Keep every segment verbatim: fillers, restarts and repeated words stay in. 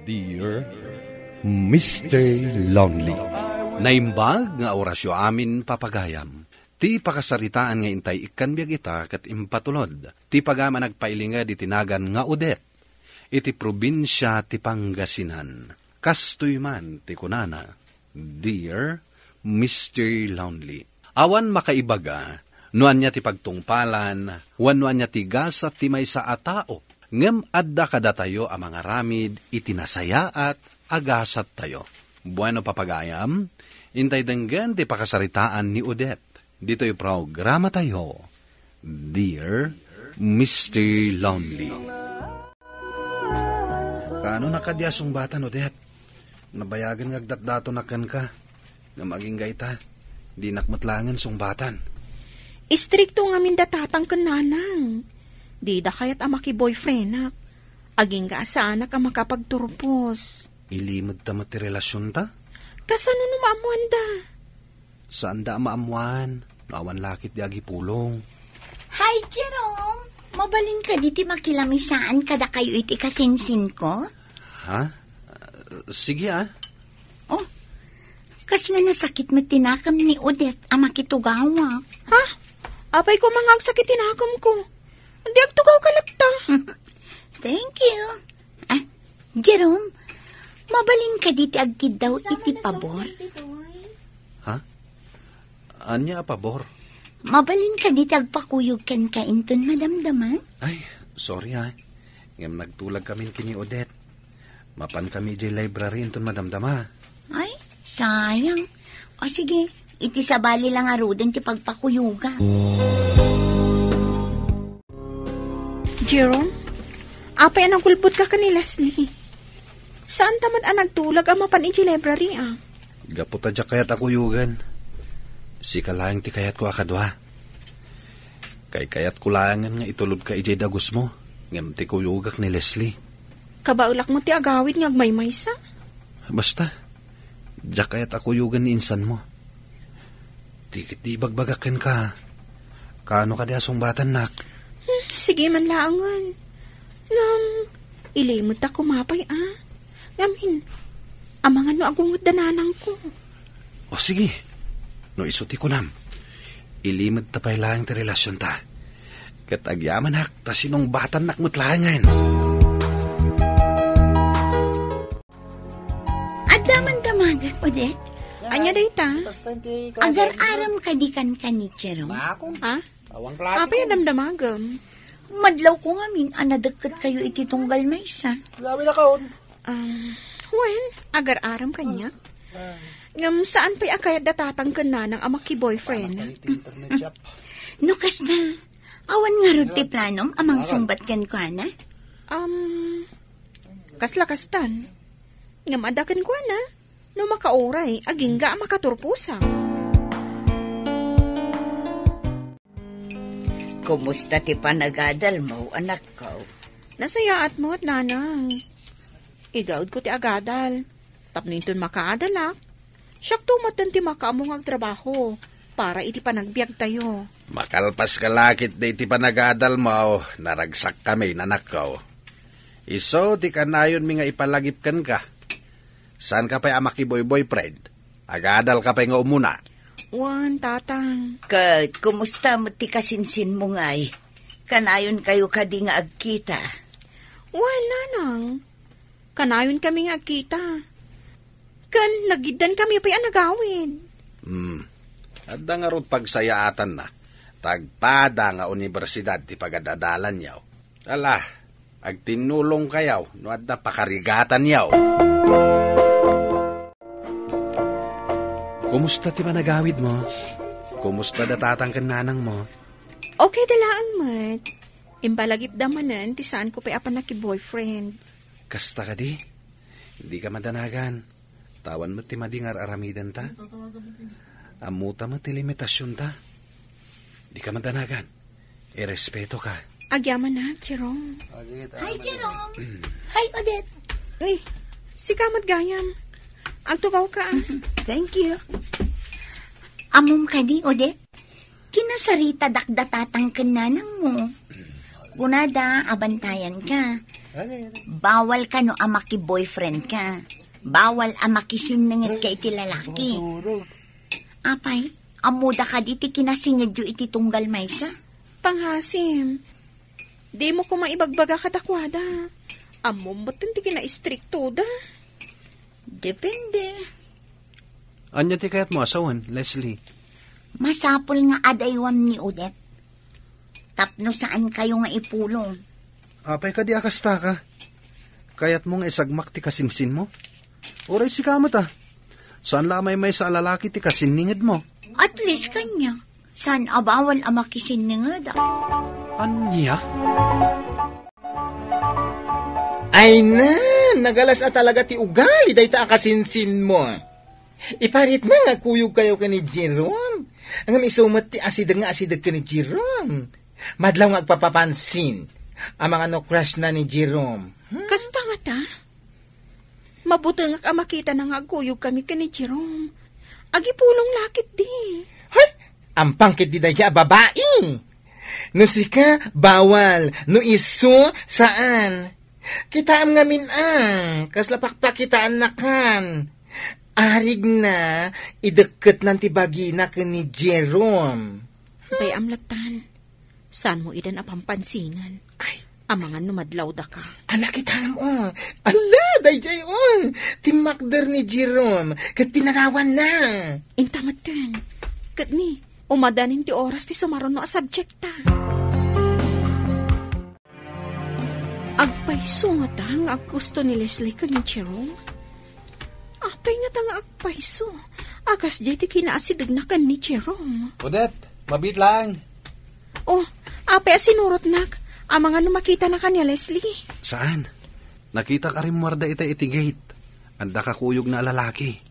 Dear Mister Lonely. Naimbag nga orasyo amin, papagayam. Ti pakasaritaan nga intay ikkan biag ita ket impatulod ti pagayam a nagpailinged iti nagan nga Odette iti probinsia ti Pangasinan. Kastoy man ti kunana, Dear Mister Lonely, awan makaibaga no ania ti pagtungpalan wenno ania ti gasat ti maysa a tao, ngem adda kadatayo a mangaramid iti nasayaat a gasattayo. Bueno, papagayam, intay denggen ti pakasaritaan ni Odette ditoy programatayo, Dear Mister Lonely. Kaano na kadi a sungbatan, Odette? Nabayagen nga agdatdatonak kenka. Ngem agingga ita, dinak met laengen sungbatan. Istrikto ngamin da tatang ken nanang. Dida kayat a makiboyfriendak. Agingga a saanak a makapagturpos. Ilimedta met ti relasionta? Kasano no maammoanda? Saanda a maammoan no awan lakit di agipulong. Hi, Jerome! Mabalin kadi ti makilamisaan kadakayo iti kasinsinko? Ha? Sige, ah. Oh, kasla nasakit met ti nakem ni Odette a makitugawak. Ha? Apay koma nga agsakit ti nakemko. Di agtugawka latta. Thank you. Ah, Jerome, mabalin kadi ti agkiddaw iti pabor? Ha? Ania a pabor? Mabalin kadi ti agpakuyog kenka inton madamdama? Ay, sorry, ah. Ngem nagtulag kamin ken ni Odette. Mapan kami idiay library inton madamdama. Ay, sayang. O sige, iti sabali la ngaruden ti pagpakuyoga. Jerome, apay a nagulbodka ken ni Leslie? Saanta met a nagtulag a mapan idiay library, ah. Gapu ta diak kayat a kuyogen. Sika laeng ti kayatko a kadua. Kaykayatko laengen nga itulodka idiay dagusmo, ngem ti kuyogak ni Leslie. Kabaelak met ti agawid nga agmaymaysa. Basta, diak kayat a kuyogen ni insanmo. Ti ket di ibagbagak kenka. Kaano kadi a sungbatannak? Hmm, sige man laengen. Ngem, ilimedta koma pay, ah. Ngamin, amangan no agungetda nanangko. O sige, no isu ti kunam, ilimedta pay laeng ti relasionta. Ket agyamanak ta sinungbatannak met laengen. Adda man damagek, Odette? Ania dayta? Agar-aram kadi kenka ni Jerome? Ha? Apay a damdamagem? Madlawko ngamin a nadekket kayo iti tunggal maysa. Um, wen, agar-aram kaniak. Ngem saan pay a kayat da tatang ken nanang a makiboyfriend. No kasta, awan ngarud ti planom a mangsungbat kenkuana? Um, kasla kastan. Ngem adda kenkuana, no makauray, agingga a makaturposak. Kumusta ti panagadalmo, anakko? Nasayaat met, nanang. Igaudko ti agadal. Tapno inton makaadalak, siakto metten ti makaammo nga agtrabaho para iti panagbiagtayo. Makalpaska la ketdi iti panagadalmo, naragsakkami, anakko. Isu ti kanayonmi nga ipalagip kenka. Saanka pay a makiboy-boyfriend. Agadalka pay nga umuna. Wen, tatang. Ket kumusta met ti kasinsinmo ngay? Kanayonkayo kadi nga agkita? Wen, nanang. Kanayonkami nga agkita. Ken nagiddankami pay a nagawid. Hmm. Adda ngarud pagsayaatanna. Ta agpada nga universidad ti pagad-adalanyo. Ala, agtinnulongkayo no adda pakarigatanyo. Kumusta ti panagawidmo? Kumusta da tatang ken nanangmo? Okay da laeng met. Impalagipda manen ti saanko pay a pannaki-boyfriend. Kasta kadi? Dika madanagan. Tawan met ti madi nga ar-aramidenta. Ammota met ti limitasionta. Dika madanagan. Irespetoka. Agyamanak, Jerome. Hi, Jerome. Hi, Odette. Ni, sika met gayam. Agtugawka, ah. Thank you. Ammom kadi, Odette? Kinasaritadak da tatang ken nanangmo. Kunada, abantayanka. Bawal kano a maki-boyfriend ka. Bawal a makisinnenget ka iti lalaki. Apay, ammoda kadi ti kinasingedyo iti tunggal maysa? Pangasim, dimo koma ibagbaga kadakuada. Ammom metten ti kinaistriktoda. Depende. Ania ti kayatmo a sawen, Leslie? Masapul nga adaywam ni Odette. Tapno saan kayo nga ipulong. Apay kadi a kasta ka? Kayatmo nga isagmak ti kasinsinmo? Uray sika met a. Saan la a maymaysa a lalaki ti kasinningedmo? At least kaniak. Saan a bawal a makisinninged? Ania? Ay na, nagalas a talaga ti ugali dayta a kasinsinmo. Iparitna nga kuyog kayo ken ni Jerome. Ngem isu met ti asideg nga asideg ken ni Jerome. Madlaw nga agpapapansin. Amangan no crush na ni Jerome. Hmm? Kasta ngata? Mabutengak a makitana nga agkuyog kami ken ni Jerome. Agipulong la ketdi. Hay! Ampang ketdi dayta a babai. No sika, bawal. No isu, saan. Kitaem ngamin a, kasla pakpakitaannakan. Arigna, idekketnan ti bagina ken ni Jerome. Bay-am lattan. Saanmo idan a pampansinan? Ay. Amangan no madlawdaka. Ala, kitaem, o. Ala, daydiay, o. Timmakder ni Jerome, ket pinanawanna. Inta metten. Ket ni, umadanin ti oras ti sumaruno a subjekta. Agpayso ngata nga aggusto ni Leslie ken ni Jerome? Apay ngata nga agpayso a kasdiay ti kinaasidegna ken ni Jerome? Odette, mabiit laeng. O, apay a sinurotnak? Amangan no makitanaka ni Leslie? Saan. Nakitak a rimmuarda ita iti gate. Adda kakuyogna a lalaki.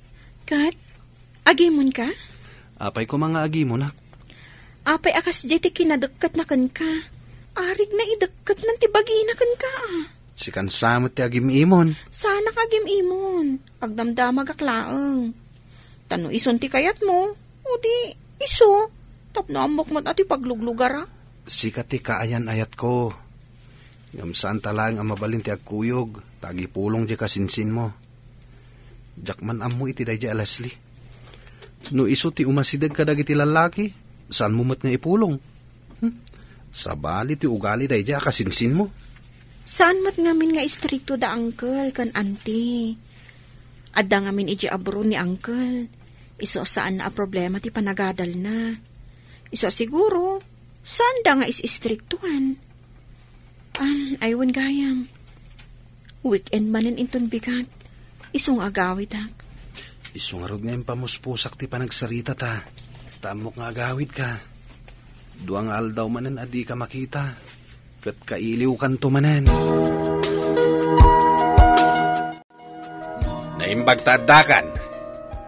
Ket? Agimonka? Apay koma nga agimonak? Apay a kasdiay ti kinadekketna kenka? Arigna idekketnan ti bagina kenka. Sikan sa met ti agim-imon. Saanak agim-imon. Agdamdamagak laeng. Ta no isun ti kayatmo, o di, isu, tapno ammok met a ti pagluglugarak. Sika ti kaayan-ayatko. Ngem saanta laeng a mabalin ti agkuyog, ta agipulong diay kasinsinmo. Diak man ammo iti daydiay a Leslie. No isu ti umasideg kadagiti lallaki, saanmo met nga ipulong. Hmm. Sabali ti ugali daydiay a kasinsinmo. Saan met ngamin nga istrikto da uncle ken auntie. Adda ngamin idiay abroad ni uncle. Isu a saan a problema ti panagadalna. Isu a siguro, saanda nga is-istriktuan. Am, ay wen gayam. Weekend manen inton bigat. Isu nga agawidak. Isu ngarud nga impamuspusak ti panagsarita ta. Ta ammok nga agawidka. Dua nga aldaw manen a dika makita. Ket kailiwkanto manen. Naimbag ta addakan,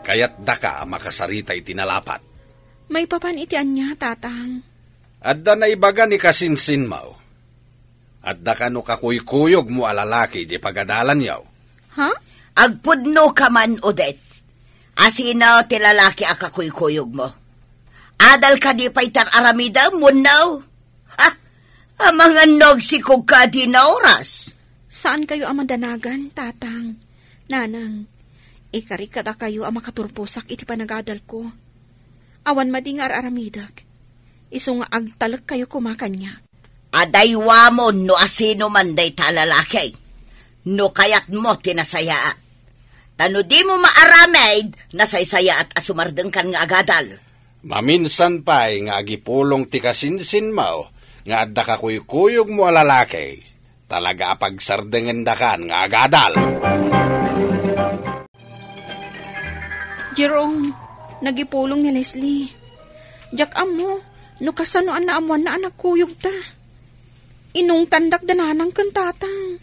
kayatdaka a makasarita iti nalapat. Maipapan iti ania, Tatang? Adda naibaga ni kasinsinmo. Adda kano kakuykuyogmo a lalaki di pagadalanyo. Ha? Agpudno ka man, Odette. Asino ti lalaki a kakuykuyogmo? Adal kadi pay ti ar-aramidem wenno? Ha? Amangan no agsikog ka a di naoras. Saan kayo a madanagan, Tatang, Nanang. Ikarik kadakayo a makaturposak iti panagadalko. Awan madi nga ar-aramidek. Isu nga agtalek kayo koma kaniak. Adaywamon no asino man dayta a lalaki. No kayatmo ti nasayaat. Ta no dimo maaramid, nasaysayaat a sumardengkan nga agadal. Maminsan pay nga agipulong ti kasinsinmo nga adda kakuykuyogmo a lalaki, talaga a pagsardengendakan nga agadal. Jerome, nagipulong ni Leslie. Diak ammo no kasano a naammoanna a nagkuyogta. Inungtandak da Nanang ken Tatang.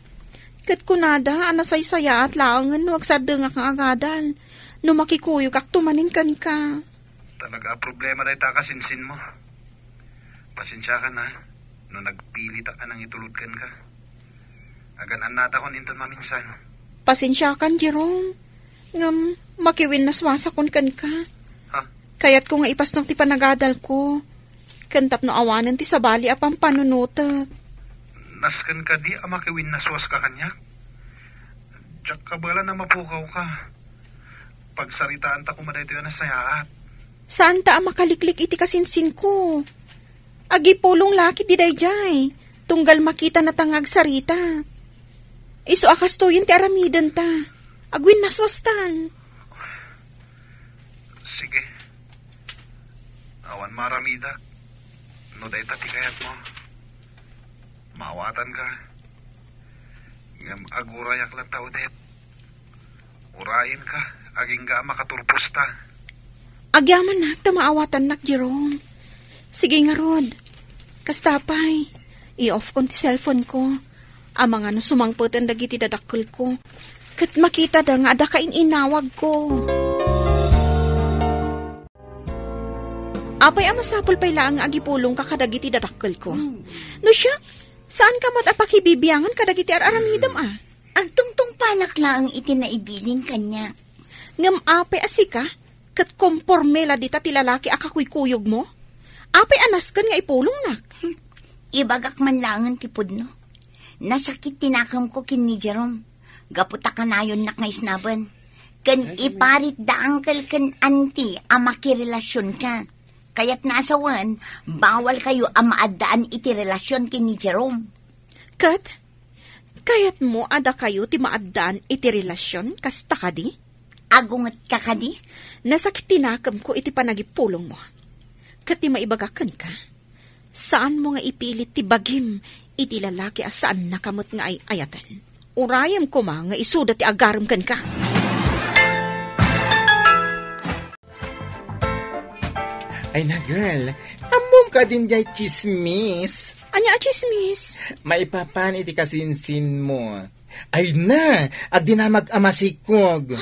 Ket kunada a nasaysayaat laengen no agsardengak nga agadal, no makikuyogakto manen kenka. Talaga a problema dayta a kasinsinmo. Pasensiakan a, no nagpilitak a nangitulod kenka. Agan-annatakon inton maminsan. Pasensiakan, Jerome. Ngem, makiwinnaswasakon kenka. Ha? Kayatko nga ipasnek ti panagadalko. Ken tapno awanen ti sabali a pampanunotek. Nasken kadi a makiwinnaswaska kaniak? Diak kabaelan a mapukawka. Pagsaritaanta koma daytoy a nasayaat. Saanta a makaliklik iti kasinsinko. Agipulong la ketdi daydiay, tunggal makitanata nga agsarita. Isu a kastoyen ti aramidenta. Agwinnaswastan. Sige. Awan maaramidak. No dayta ti kayatmo, maawatanka. Ngem agurayak latta, Odette. Urayenka, agingga a makaturposta. Agyamanak ta maawatannak, Jerome. Sige ngarud. Kasta pay, i-off kon ti cellphone ko. Amangan no sumangpeten dagiti dadakkelko. Ket makitada nga adda kain-inawagko. Apay a masapul pay laeng nga agipulongka kadagiti dadakkelko? Hmm. No siak, saanka met a pakibibiangan kadagiti ar-aramidem a? Agtungtungpalak laeng iti naibilin kaniak. Ngem apay a sika, ket komporme la dita ti lalaki a kakuykuyogmo? Apay a nasken nga ipulongnak? Hmm. Ibagak man laengen ti pudno. Nasakit ti nakemko ken ni Jerome, gapu ta kanayonnak nga isnaben. Ken iparit da uncle ken auntie a makirelasionka. Kayatna a sawen, bawalkayo a maaddaan iti relasion ken ni Jerome. Ket, kayatmo a dakayo ti maaddaan iti relasion, kasta kadi? Agungetka kadi? Nasakit ti nakemko iti panagipulongmo. Ket ti maibagak kenka, saanmo nga ipilit ti bagim iti lalaki a saannaka met nga ay-ayaten. Urayem koma nga isuda ti agarem kenka. Ay na, girl. Ammom kadin jay tsismis? Ania a tsismis? Maipapan iti kasinsinmo. Ay na, agdinamag a masikog.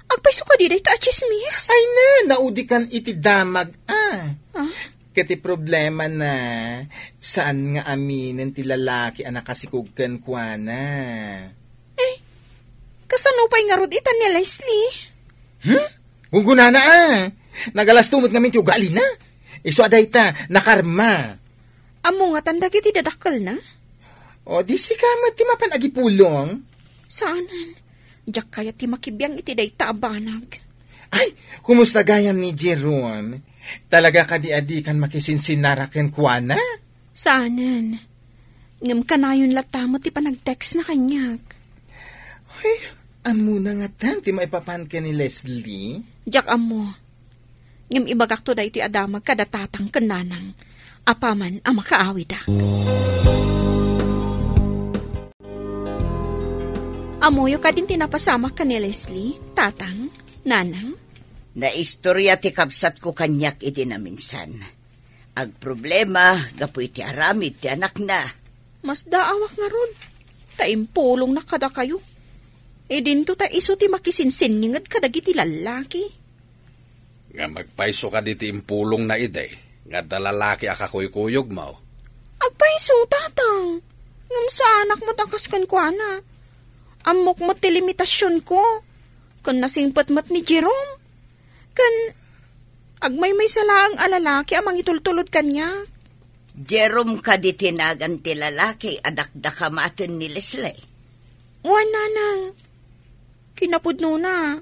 Agpayso kadi dayta a tsismis? Ay na, naudikan iti damag a. Ah? Ket ti problema na, saan nga aminen ti lalaki a nakasikog kenkuana. Eh, kasano pay ngarud ita ni Leslie? Hmm? Gunggunana a. Nagalasto met ngamin ti ugalina. Isu a dayta, nakarma. Ammo ngatan dagiti dadakkelna? O, di sika met ti mapan agipulong? Saanen. Diak kayat ti makibiang iti dayta a banag. Ay, kumusta gayam ni Jerome? Talaga kadi a dikan makisinsinara kenkuana? Saanen. Ngem kanayon latta met ti panagtextna kaniak. Ay, ammona ngatan ti maipapan ken ni Leslie? Diak ammo. Ngem ibagakto daytoy a damag kada tatang ken nanang, apaman a makaawidak. Ammoyo kadin ti napasamak ken ni Leslie, tatang, nanang? Naistoria ti kabsatko kaniak idi naminsan. Agproblema gapu iti aramid ti anakna. Masdaawak ngarud, ta impulongnak kadakayo. Idinto ta isu ti makisinsinninged kadagiti lallaki. Ngem agpayso kadi ti impulongna idi nga adda lalaki a kakuykuyogmo? Agpayso, tatang. Ngem saanak met a kas kenkuana. Ammok met ti limitasionko. Ken nasingpet met ni Jerome. Ken agmaymaysa laeng a lalaki a mangitultulod kaniak. Jerome kadi ti nagan ti lalaki a dakdakamaten ni Leslie? Wen, nanang. Kinapudnona,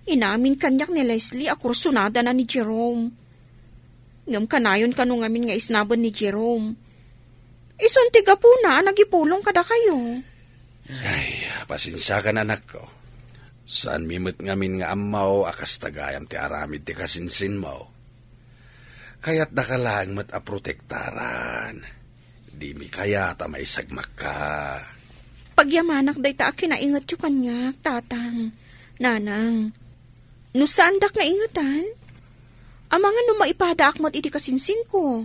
inamin kaniak ni Leslie a kursunadana ni Jerome. Ngem kanayon kano ngamin nga isnaben ni Jerome. Isun ti gapuna a nagipulong kadakayo. Ay, pasensiakan, anakko. Saanmi met ngamin nga ammo a kasta gayam ti aramid ti kasinsinmo. Kayatdaka laeng met a protektaran. Dimi kayat a maisagmakka. Pagyamanak dayta a kinaingetyo kaniak, tatang, nanang. No saandak nga ingetan, amangan no maipadaak met iti kasinsinko.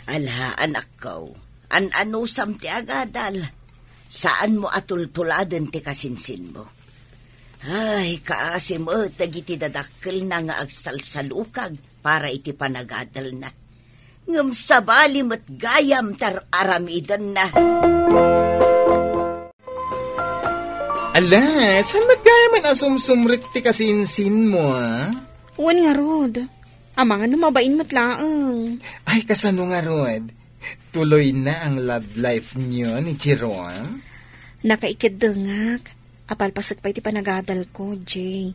Ala, anakko, an-anusam ti agadal. Saanmo a tultuladen ti kasinsinmo. Ay, kaasi met dagiti dadakkelna nga agsalsalukag para iti panagadalna. Ngem sabali met gayam ti ar-aramidenna. Ala, saan met gayam a sumsumrek ti kasinsinmo, a? Wen ngarud. Amangan no mabain met laeng. Ay, kasano ngarud? Tuloyna ang love life niyo ni Jerome? Nakaikeddengak. Apalpasek pay ti panagadalko, Jay.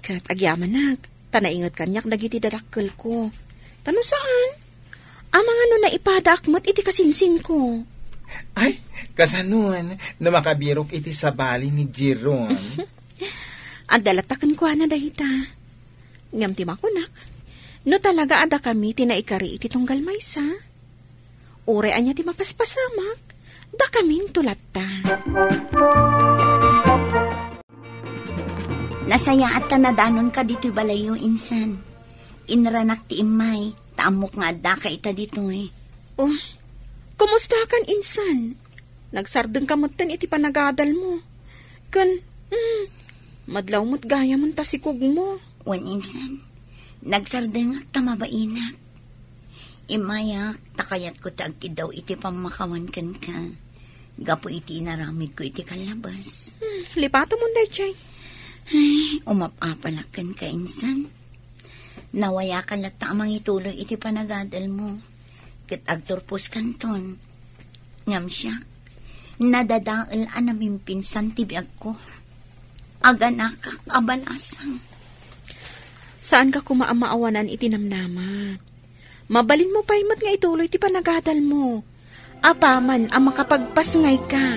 Ket agyamanak, ta nainget kaniak dagiti dadakkelko. Ta no saan, amangan no naipadaak met iti kasinsinko. Ay, kasanon, no makabirok iti sabali ni Jerome? Adda latta kenkuana dayta. Ngem ti makunak, no talaga a dakami ti naikari iti tunggal maysa, uray ania ti mapaspasamak, dakaminto latta. Nasayaat ta nadanonka ditoy balayyo, insan. Inranak ti immay, ta ammok nga addaka ita ditoy. Oh, kumustakan, insan? Nagsardengka metten iti panagadalmo. Ken, mm, madlaw met gayam ta sikugmo. Wen, insan, nagsardengak ta mabainak. Immayak ta kayatko ti agkiddaw iti pammakawan kenka gapu iti inaramidko iti kallabas. Hmm, lipatamon daytoy. Ay, umap-apalak kenka, insan. Nawayakan latta a mangituloy iti panagadalmo, ket agturposkanton. Ngem siak, nadadael a namimpinsan ti biagko. Aganakak a balasang. Saanka koma a maawanan iti namnama. Mabalinmo pay met nga ituloy ti panagadalmo. Apaman a makapagpasngayka.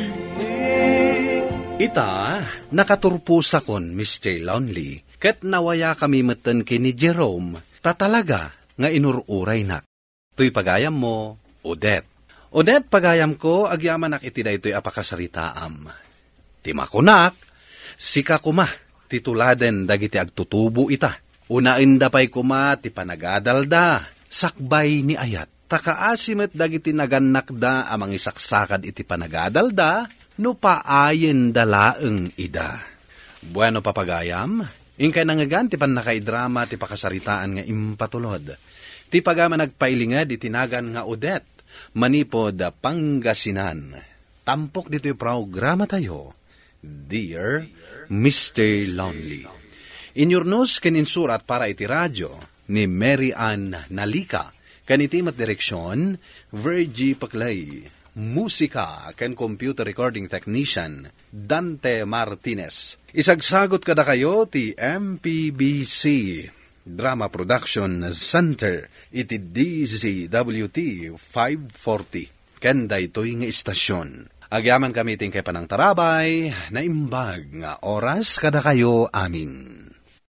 Ita, nakaturposakon, Mister Lonely, ket nawayakami metten ken ni Jerome, ta talaga nga inur-uraynak. Toy pagayammo, Odette. Odette, pagayamko, agyamanak iti daytoy a pakasaritaam. Ti makunak, sika koma ti tuladen dagiti agtutubo ita. Unaenda pay koma ti panagadalda, sakbay ni ayat. Ta kaasi met dagiti nagannakda a mangisaksakad iti panagadalda, no paayenda laeng ida. Bueno, papagayam, inkay nangngegan ti pannakaidrama ti pakasaritaan nga impatulod. Ti pagayam a nagpailinged iti nagan nga Odette, manipud Pangasinan. Tampok ditoy programatayo, Dear Mister Lonely. Inyurnos ken insurat para iti radio ni Mary Ann Nalica, ken iti met direksion, Virgie Paclay. Musika ken computer recording technician, Dante Martinez. Isagsagot kadakayo ti M P B C Drama Production Center iti D Z W T five forty. Ken daytoy nga istasyon. Agyamankami ti inkay panangtarabay, naimbag nga oras kadakayo amin.